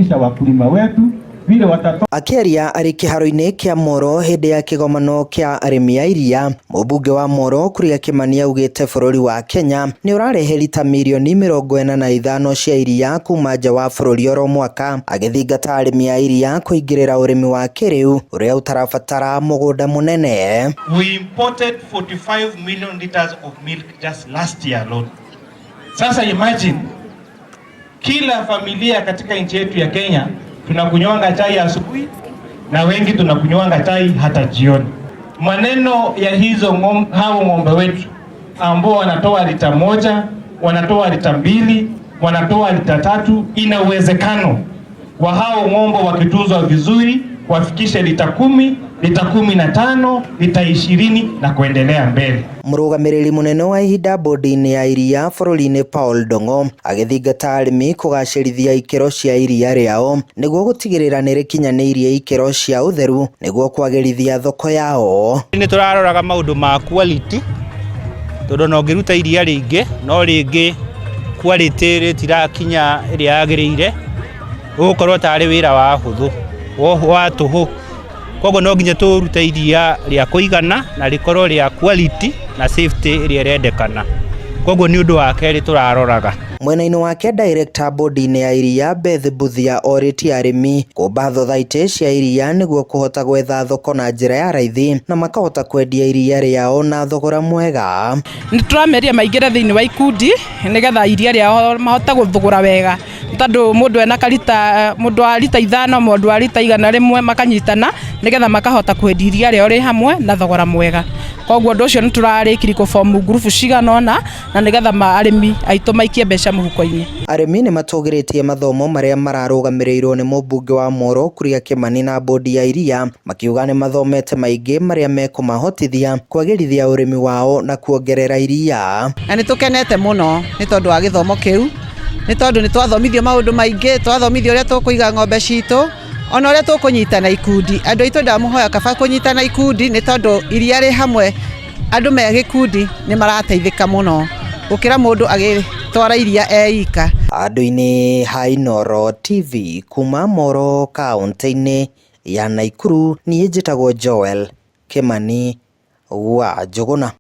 kufundisha wakulima wetu vile watatoa. Akĩaria arĩ kĩharo-inĩ kĩa Moro hĩndĩ ya kĩgomano kĩa arĩmi a iria, mũmbunge wa Moro Kuria Kimani augĩte bũrũri wa Kenya nĩ ũrarehe rita mirioni 45 cia iria kuma nja wa bũrũri oro mwaka, agĩthingata arĩmi a iria kũingĩrĩra ũrĩmi wa kĩrĩu ũrĩa ũtarabatara mũgũnda mũnene. We imported 45 million liters of milk just last year alone. Sasa imagine kila familia katika nchi yetu ya Kenya tunakunywanga chai asubuhi na wengi tunakunywanga chai hata jioni. Maneno ya hizo hao ng'ombe wetu ambao wanatoa lita 1, wanatoa lita 2, wanatoa lita 3, ina uwezekano wa hao ng'ombe wakitunzwa vizuri wafikishe lita 10, lita 15, lita 20 na kuendelea mbele. Mũrũgamĩrĩri mũnene wa ihinda bodi-inĩ ya iria bũrũri-inĩ Paul Ndong'o agĩthingata arĩmi kũgacĩrithia ikĩro cia iria rĩao nĩguo gũtigĩrĩra nĩrĩkinyanĩirie ikĩro cia ũtheru nĩguo kwagĩrithia thoko yao. Nĩ tũraroraga maũndũ ma quality tondũ no ũngĩruta iria rĩingĩ no rĩngĩ quality rĩtirakinya ĩrĩa yagĩrĩire, ũgũkorwo tarĩ wĩra wa hũthũ wa tũhũ. Koguo no nginya tũrute iria rĩa kũigana na rĩkorwo rĩa quality na safety ĩrĩa ĩrendekana. Koguo nĩ ũndũ wa kerĩ tũraroraga. Mwena-inĩ wake director bodi-inĩ ya iria Beth Mbuthia orĩtie arĩmi kũmba thothaitĩ cia iria nĩguo kũhota gwetha thoko na njĩra ya raithi na makahota kwendia iria rĩao na thogora mwega. Nĩ tũrameria maingĩre thĩinĩ wa ikundi nĩgetha iria rĩao mahote gũthũgũra wega, tondũ mũndũ ena karita, mũndũ wa rita 5, mũndũ wa rita 100 makanyitana nĩgetha makahota kwendia iria rĩao rĩ hamwe na thogora mwega. Koguo ũndũ ũcio nĩ tũrarĩkiri kũ form group cigana ũna na nĩgetha arĩmi aitũ maikie mbeca mũhuko-inĩ. Arĩmi nĩ matũgĩrĩtie mathomo marĩa mararũgamĩrĩirwo nĩ mũmbunge wa Moro Kuria Kimani na bodi ya iria, makiuga nĩ mathomete maingĩ marĩa mekũmahotithia kwagĩrithia ũrĩmi wao na kuongerera iria. Na nĩ tũkenete mũno nĩ tondũ wa gĩthomo kĩu, nĩ tondũ nĩ twathomithio maũndũ maingĩ, twathomithio ũrĩa tũkũiga ng'ombe citũ, ona ũrĩa tũkũnyitana ikundi. Andũ aitũ ndamũhoya kaba kũnyitana ikundi nĩ tondũ iria rĩ hamwe andũ me gĩkundi nĩ marateithĩka mũno gũkĩra mũndũ agĩtwara iria eika. Andũ-inĩ ha Inooro TV kuma Moro kaũntĩ-inĩ ya Nakuru, niĩ njĩtagwo Joel Kimani wa Njũgũna.